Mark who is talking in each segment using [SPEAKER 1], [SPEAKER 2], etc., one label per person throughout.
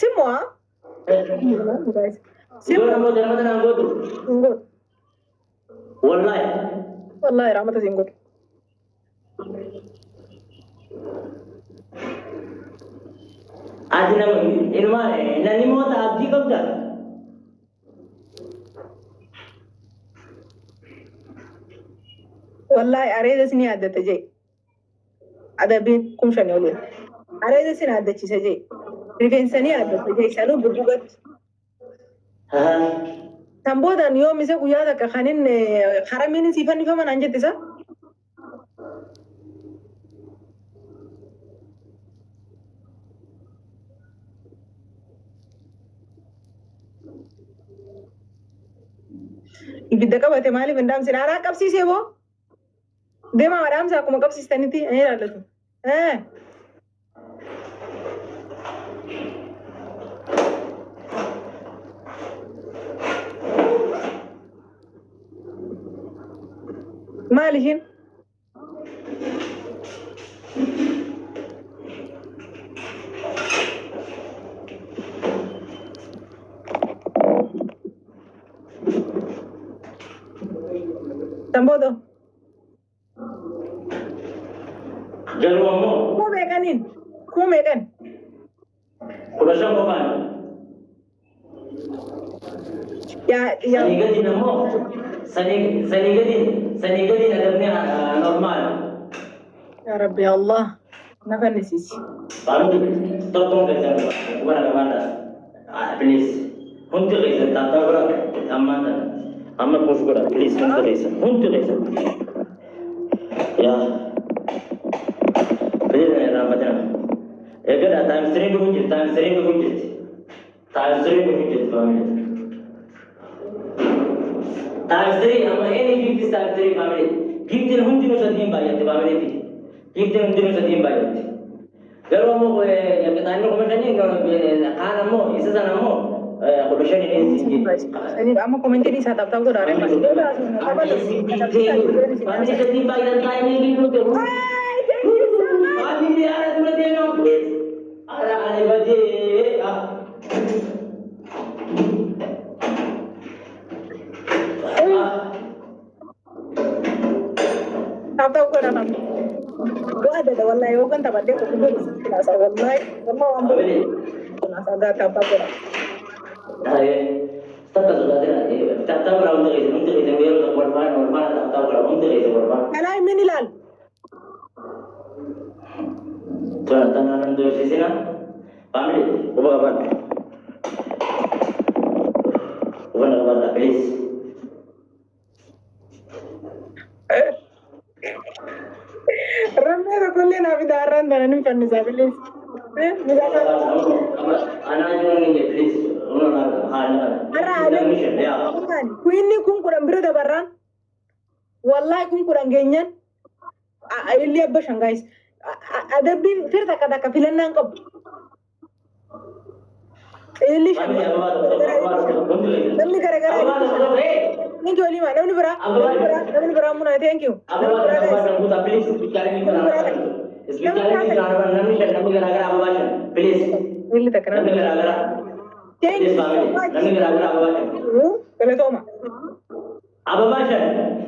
[SPEAKER 1] Simmoo
[SPEAKER 2] Yoo namoota nama naan gootu.
[SPEAKER 1] Hin godhu.
[SPEAKER 2] Wallaahi.
[SPEAKER 1] Wallaahi rahmata siin godhu.
[SPEAKER 2] Ati nama ilma namni moota abdii qabda.
[SPEAKER 1] Wallaahi areeda isin yaaddata jee. Adabbiin 5000 oliin. Areeda isin yaaddachiisa jee. Rifeensa ni yaaddata jee. Sanuu bubbugatti. Tan boodaan yoo mise guyyaa takka kan inni haramiin sii fannifama naan jette isa. Ibidda qabate maaliif hin dhaamsine? Araa qabsiisee boo? Deemaa dhaamsa akkuma qabsiistanitti hin ilaallatu. Maal ishiin? Tan booda.
[SPEAKER 2] Garuu ammoo
[SPEAKER 1] Kuu meeqaniin? Kuu meeqan?
[SPEAKER 2] 15 qofaan.
[SPEAKER 1] Yaa yaa.
[SPEAKER 2] Sanii gadiin ammoo sanii gadiin adabni normal.
[SPEAKER 1] Yaa Rabbi Allah na fannisiisi.
[SPEAKER 2] Family, tokkoon keessan quba qabaadha. Please. Hundi keessan tap tap godha ammaan tana. Amma push godha, please, hundi keessan, hundi keessan. Yaa. Please na irraanfatina. Eegadha, times three dhufu jirti, times three dhufu jirti. Times three dhufu jirti, family. Times three amma any gift is times three, family. Giftiin hundinuu sadiin baay'atte, family. Giftiin hundinuu sadiin baay'atte. Garuu ammoo qixaanni 5000 kaan ammoo isa sana ammoo 15
[SPEAKER 1] Sanii amma commentiin isaa tap tap godhaa.
[SPEAKER 2] Family, sadiin baay'atan taa'anii gidduu ta'u. Family, haala dura deemaa, please. Haala ani badee.
[SPEAKER 1] Tap tap godhaa namni. Waa dada wallahi yoo kan taphadhee qofi godhu sitti wallahi wallahi waan
[SPEAKER 2] Family.
[SPEAKER 1] godhu gaa tap tap godhaa.
[SPEAKER 2] Takka sodaatina, tap tap godhaa hundi keessan, hundi keessan, yeroo tokko wal faana, wal faana tap tap godhaa hundi keessan, wal faana.
[SPEAKER 1] Kalaa min ilaal.
[SPEAKER 2] Tana nan doorsisina. Family, quba qabaadha. Quba qabaadha, please.
[SPEAKER 1] Rammee tokkollee naa fidaa har'aan tana ni fannisaa, please.
[SPEAKER 2] Anaa jiru ni, please.
[SPEAKER 1] Har'a Queenni kun 10 bira dabarraan wallahi kun 10 geenyaan illee abba shan, guys. Adabbiin fir takka takka filannaan qabu. Illee shan namni garagaraa. Thank you, Olima. Namni biraa, namni biraa, namni biraa munaa, thank you. Namni biraa, guys. Illee takka namni. Thank you so much. Galatooma.
[SPEAKER 2] Ababaa shan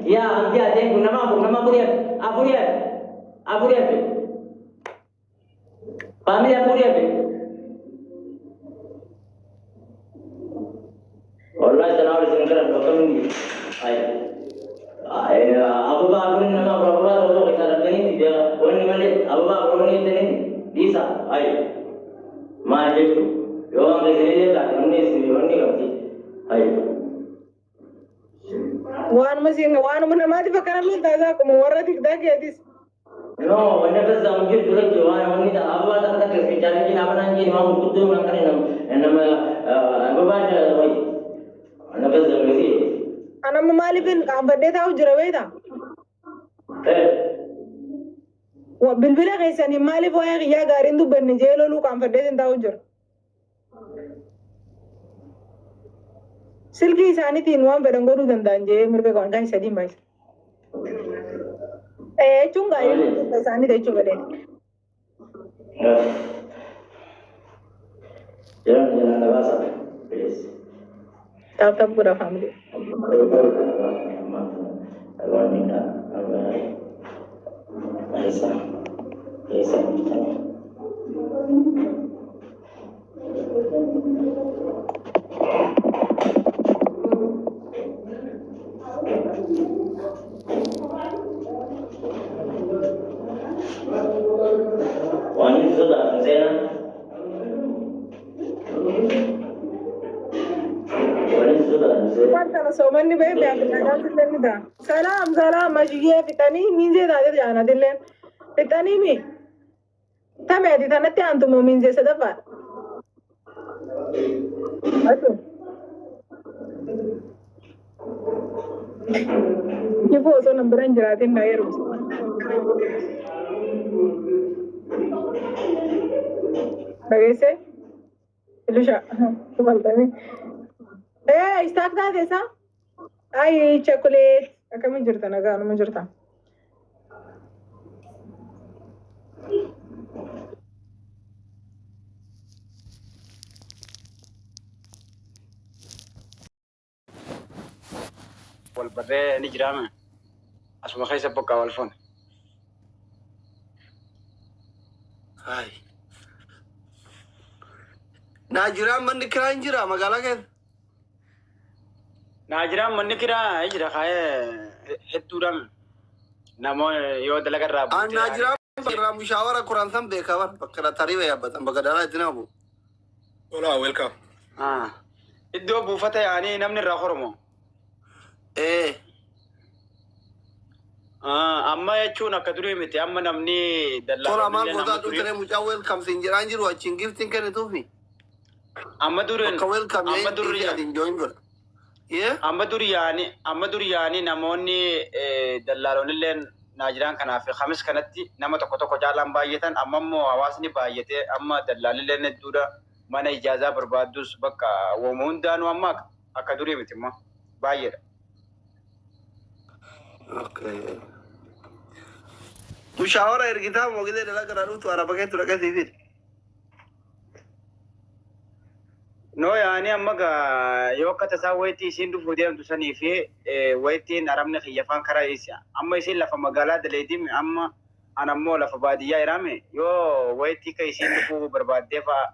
[SPEAKER 2] yaa abdii ateen kun nama afur, nama afurii hafe, afurii hafe, afurii hafe, family, afurii hafe. Wallahi sanaa ol isin gara akkamiin ababaa afurii, nama afur, ababaa tokko tokko isaa dhabdanii wanni malee ababaa afur wanni jettanii dhiisa. Ay, maal jechuu yoo waan keessanii taate wanni wanni qabdi. Ay.
[SPEAKER 1] Waanuma siin waanuma namaatiif akkana loltaa akkuma warra TikTokiitis.
[SPEAKER 2] No, wanni akkas ta'u jirtu lakki waan wanni ta'a ababaa takka takka isin challenge dhaabanaan jeen waan gurguddoo kan kana nama ababaa wayi. Wanni akkas ta'u miti.
[SPEAKER 1] Anamma maaliifin qaanfadhee taa'u jira beektaa? Bilbila keessanii maaliif waa'ee kiyyaa gaariin dubbanne jee loluu qaanfadhee sin taa'u jira. Silkii isaaniitiin waan fedhan godhuu danda'an jee mirga qaban, guys, sadii baay'isa. Jechuun gaarii isaanii jechuu fedheen.
[SPEAKER 2] Jalan jalan na baasa. Please.
[SPEAKER 1] Tap tap godha family.
[SPEAKER 2] Eessa? Eessa jirtani? Waan inni sodaatu seenaa. Waan inni sodaatu seenaa.
[SPEAKER 1] Wanta na soomanni bahee beekamtii ni ta'a. Salaam salaam ashiyyee fixanii miinzee taatee jaanatilleen fixanii mi tameeti tanatti aantumoo miinzee sadaffaadha. Atu. Ifoo osoo nan bira hin jiraatin na heerumsa. Dhageessee? Ilusha, tumaltanii. Istaak taate isaa? Ay, chocolate. Akkamiin jirta nagaa numa jirta?
[SPEAKER 3] Wal barree ni jiraame. Asuma keessa bokkaa wal foon.
[SPEAKER 4] Hai. Naajiraan manni kiraa hin jira magaalaa keessa.
[SPEAKER 3] Naajiraan manni kiraa jira kaayee hedduudhaan namoonni yoo dalaga irraa
[SPEAKER 4] An naajiraan irraa mushaawara kuraan san beekaa bar bakka tariiba yaabbatan bakka daalaa itti nama bu'u.
[SPEAKER 5] Hola, welcome.
[SPEAKER 3] Iddoo buufata yaanii namni irraa horomo.
[SPEAKER 4] Ee.
[SPEAKER 3] Amma jechuun akka durii miti amma namni
[SPEAKER 4] Tola maal
[SPEAKER 3] dallaa
[SPEAKER 4] gootaa dhuftee mucaa welcome siin jedhaan jiru achiin giftiin kennituufi.
[SPEAKER 3] Amma duriin
[SPEAKER 4] Bakka welcome
[SPEAKER 3] amma durii
[SPEAKER 4] adiin join godha. Yee?
[SPEAKER 3] Amma dur yaanii namoonni dallaalonilleen naajiraan kanaaf kamis kanatti nama tokko tokko caalaan baay'atan amma immoo hawaasni baay'atee amma dallaalilleen hedduudha mana ijaazaa barbaaddus bakka wooma hundaanuu amma akka durii miti immoo baay'eedha.
[SPEAKER 4] Okay. Mushaawara ergitaa moo gisee dalagaa irraa dhuftu araba keetu dhaqee siifidha.
[SPEAKER 3] No yaani amma gaa yoo akka tasaa wayitii isiin dhufuu deemtu sanii fi wayitiin arabni kiyyafaan karaa isa amma isiin lafa magaalaa daleetiin amma an ammoo lafa baadiyyaa jiraame yoo wayitii ka isiin dhufuu barbaaddee fa'a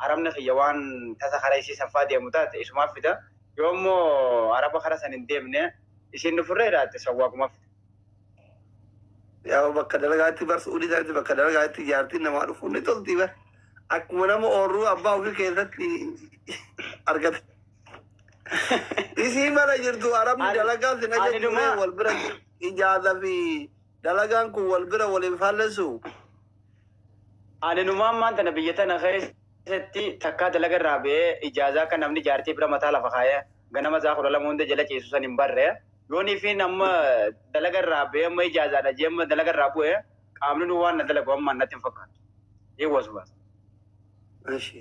[SPEAKER 3] arabni kiyya waan tasa karaa isii sanfaa deemu taate isumaaf fida yoo immoo araba kara san hin deemne isiin dhufurra jiraatte sawwaaqumaaf fida.
[SPEAKER 4] Yaa bakka dalagaatti bar su'uudii isaatti bakka dalagaatti jaartiin namaa dhufu ni tolti bar. Akkuma nama oorruu abbaa ofii keessatti argate. Isii mana jirtu arabni dalagaa sin ajajjumee wal bira ijaaza fi dalagaan kun wal bira waliin faallessu.
[SPEAKER 3] Ani numaan maanta biyya tana keessatti takkaa dalaga irraa ba'ee ijaazaa kan namni jaartii bira mataa lafa kaayee ganama isaa 12 hunda jala ciisu san hin barre. Yoonii fi nama dalaga irraa ba'ee amma ijaazaadha jee amma dalaga irraa bu'ee qaamni nu waan na dalagu amma natti hin fakkaatu. Eewwasu baasa.
[SPEAKER 4] Ishi.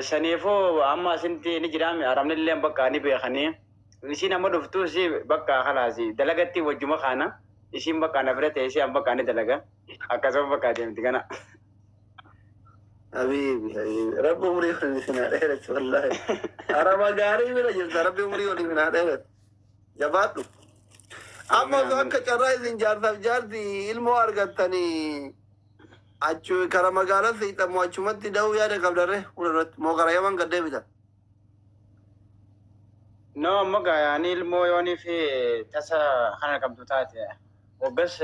[SPEAKER 3] Saniifuu amma asinti ni jiraame arabni illee bakka ni beekanii isiin amma dhuftu si bakka khalaasi dalagatti wajjuma kaana isiin bakka na bira ta'e isiin bakka ni dalaga akkasuma bakka deemti kana.
[SPEAKER 4] Habiibi habiibi rabbi umurii waliin isin haa dheeressu wallaahi. Araba gaarii bira jirta rabbi umurii waliin isin haa dheeressu. Jabaadhu. Amma osoo akka carraa isin jaarsaaf jaarti ilmoo argattanii achu kara magaalaa siixamu achumatti da'uu yaada qabdarre fuulduratti moo kara yaman gad deebitan.
[SPEAKER 3] No amma yaani ilmoo yoonii fi tasa kana qabdu taate waggas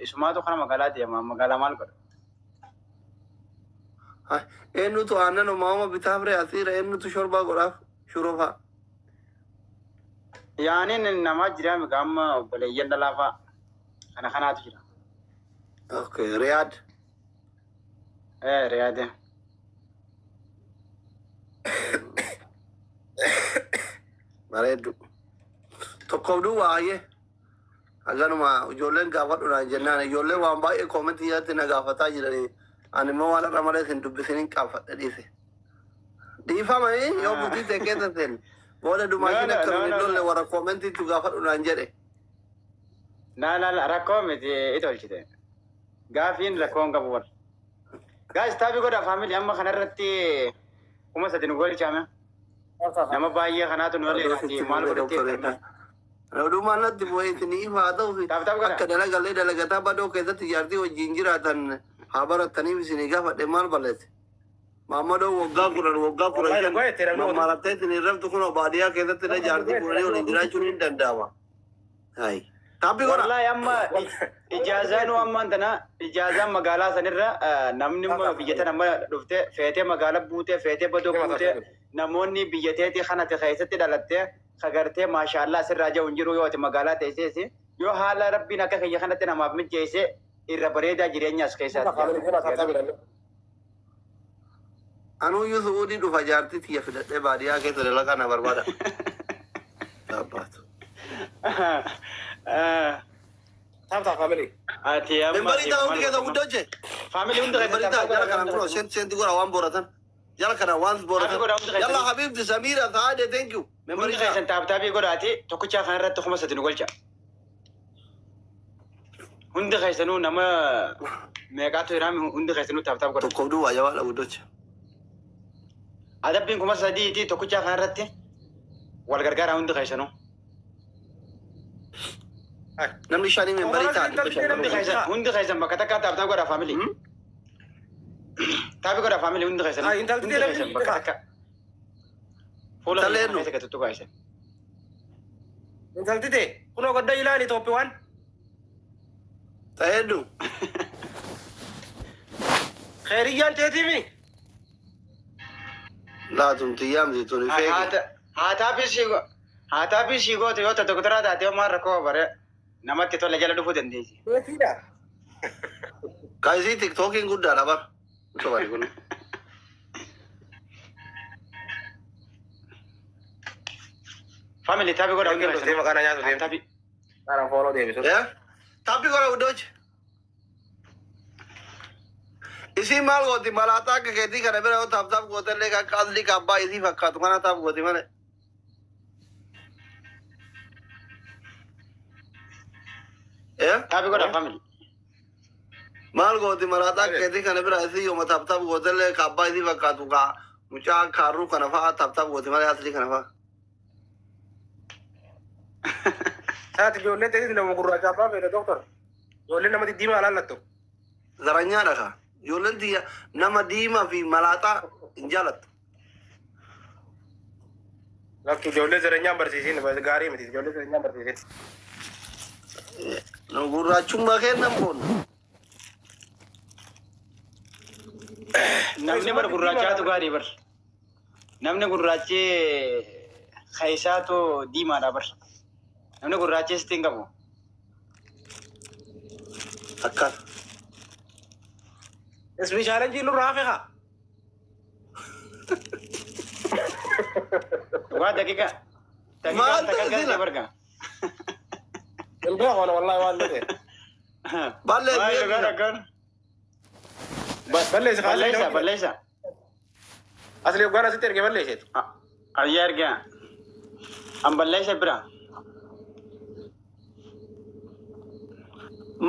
[SPEAKER 3] isumaatu kana magaalaa deema magaalaa maal godha?
[SPEAKER 4] Eenyutu aannan uumama bitaaf ree asiira eenyutu shorbaa godhaaf shuroo fa'a.
[SPEAKER 3] Yaani namaa jira mika amma obboleeyyan dhalaa fa'a kana kanaatu jira.
[SPEAKER 4] Okay, Riyaad.
[SPEAKER 3] Riyaad.
[SPEAKER 4] Bareeddu. Tokkoof duwwaa hayyee. Haganuma ijoolleen gaafadhu naan jennaan ijoolleen waan baay'ee koomentii jalatti na gaafataa jiranii. Ani immoo waan irra malee isin dubbisin qaanfadhe dhiise. Dhiifama yoo bultii ta'e keessa seenne. Booda dumaashin akka hin lolle warra koomentiitu gaafadhu naan jedhe.
[SPEAKER 3] Na na rakkoo miti itolchite. Gaafiin rakkoo hin qabu warra. Guys, tap godha family amma kanarratti 3000 nu galchaame. Nama baay'ee kanaatu nu waliin maal godhattee.
[SPEAKER 4] Odumaan natti bu'ee isiniif haa ta'u
[SPEAKER 3] Tap tap godha.
[SPEAKER 4] Akka dalagallee dalagataa badoo keessatti jaartii wajjin jiraatan haa barataniif isinii gaafadhe maal balleesse. Maammadoo waggaa 10 waggaa 15 mammarattee isinii raftu kun baadiyyaa keessatti illee jaartii fuudhanii waliin jiraachuun hin danda'ama. Hayi. Tap godha.
[SPEAKER 3] Wallahi amma ijaazaan ammaan tana ijaazaan magaalaa sanirra namni biyya tana amma dhuftee feetee magaalaa buutee feetee badoo buutee namoonni biyya teetii kanatti keessatti dhalattee kagartee maashaallaa sirraa jiru hin jiru yoo ati magaalaa teesseesi yoo haala rabbiin akka kiyya kanatti namaaf mijeesse irra bareedaa jireenya as keessaatti.
[SPEAKER 4] Anuyyuu su'uudii dhufa jaartii tiyya fidadhee baadiyyaa keessa dalagaa na barbaada. Dhaabbaatu.
[SPEAKER 5] Tap tap family.
[SPEAKER 3] Ati amma
[SPEAKER 4] Membarii ta'a hundi keessa guddoche.
[SPEAKER 3] Family hunda
[SPEAKER 4] Membarii ta'a jala kanaan kunoo seenti seenti godha waan booratan. Jala kana waan booratan. Yalla Habibti Samira Saade, thank you.
[SPEAKER 3] Hundi
[SPEAKER 4] Membarii ta'a.
[SPEAKER 3] keessan tap tapii godhaati tokkichaa kanarratti 3000 nu galcha. Hundi keessanuu nama meeqaatu jira hundi keessanuu tap tap godha.
[SPEAKER 4] Tokkoof duwwaa jabaadha guddoche.
[SPEAKER 3] Adabbiin 3000ti tokkichaa kanarratti wal gargaaraa hundi keessanuu.
[SPEAKER 4] Namni shanii membarii ta'a.
[SPEAKER 3] Hundi keessan bakka takkaa tap tap godha family. Tap godha family hundi keessan. Hundi keessan bakka takka. Fuula keessa gadi tuttuqaa isin.
[SPEAKER 5] Intalti ta'e kunoo gadda ilaali Itoophiyaan.
[SPEAKER 4] Ta'eeddu.
[SPEAKER 5] Kheriyyaan teetiimi.
[SPEAKER 4] Laatum xiyyaamti tuni feeki.
[SPEAKER 3] Haataa fi siigootu yoo ta'u doktora taate homaa rakkoo bare namatti tola jala dhufuu dandeessi.
[SPEAKER 5] Teetiidha.
[SPEAKER 4] Kaayisii tiktookiin guddaadha bar. Sobani kun.
[SPEAKER 3] Family tap godha hundi keessan.
[SPEAKER 5] Deema kana nyaatu deema.
[SPEAKER 3] Tap.
[SPEAKER 5] Kana follow deebisu.
[SPEAKER 4] Tap godha guddochi. Isiin maal gooti malaataa akka keetii kana bira yoo tap tap gootellee akka aslii kaabbaa isii fakkaatu kana tap gooti malee.
[SPEAKER 3] Tap godha family.
[SPEAKER 4] Maal gooti malaataa akka keetii kana bira isii yooma tap tap gootellee kaabbaa isii fakkaatu kaa mucaa kaarruu kana fa'aa tap tap gooti malee aslii kana fa'aa.
[SPEAKER 5] Saati ijoollee teetis nama gurraacha abbaa fedha doktor. Ijoollee nama diddiimaa alaallattu.
[SPEAKER 4] Zaranyaadha kaa. Ijoolleen tiyya nama diimaa fi malaaxaa hin jaalattu.
[SPEAKER 5] Lakki ijoollee zaranyaan barsiisin gaarii miti ijoollee zaranyaan barsiisin.
[SPEAKER 4] Nu gurraachummaa kennan boonna.
[SPEAKER 3] Namni bar gurraachaatu gaarii bar. Namni gurraachi keessaatu diimaadha bar. Namni gurraachi sitti hin qabu.
[SPEAKER 4] Akkas.
[SPEAKER 5] Ismi challenge nurraa hafe kaa.
[SPEAKER 3] Waa daqiiqa.
[SPEAKER 4] Maal
[SPEAKER 3] Daqiiqa
[SPEAKER 4] ta'e
[SPEAKER 3] takka
[SPEAKER 4] sila?
[SPEAKER 3] barga.
[SPEAKER 5] Hin beeku ana wallahi waan ta'e.
[SPEAKER 4] Balleessi
[SPEAKER 3] Maal
[SPEAKER 4] eebbisa.
[SPEAKER 3] dhugaa rakkoon?
[SPEAKER 5] Balleessi kaa.
[SPEAKER 3] Balleessa balleessa.
[SPEAKER 5] Asli hoggaan asitti erge balleesseetu.
[SPEAKER 3] Ayyaa ergaa. An balleessa bira.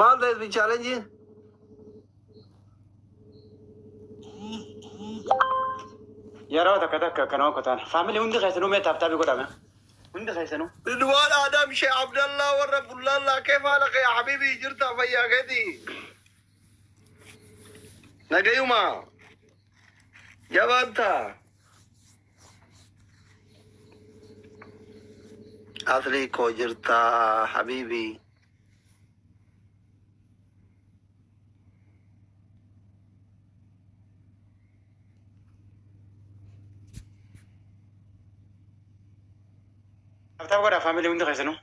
[SPEAKER 4] Maal ta'e ismi challenge?
[SPEAKER 3] Yeroo takka takka akkanuma qotaan. Family hundi keessanuu mee tap tapii godhame. Hundi keessanuu.
[SPEAKER 4] Ridwaan Adam Sheikh Abdallah warra Bullallaa kee faala kee habibi jirta fayyaa keeti. Nagayuma. Jabaata. Asli koo jirta habibi.
[SPEAKER 3] Tap tap godha family hundi keessanuu.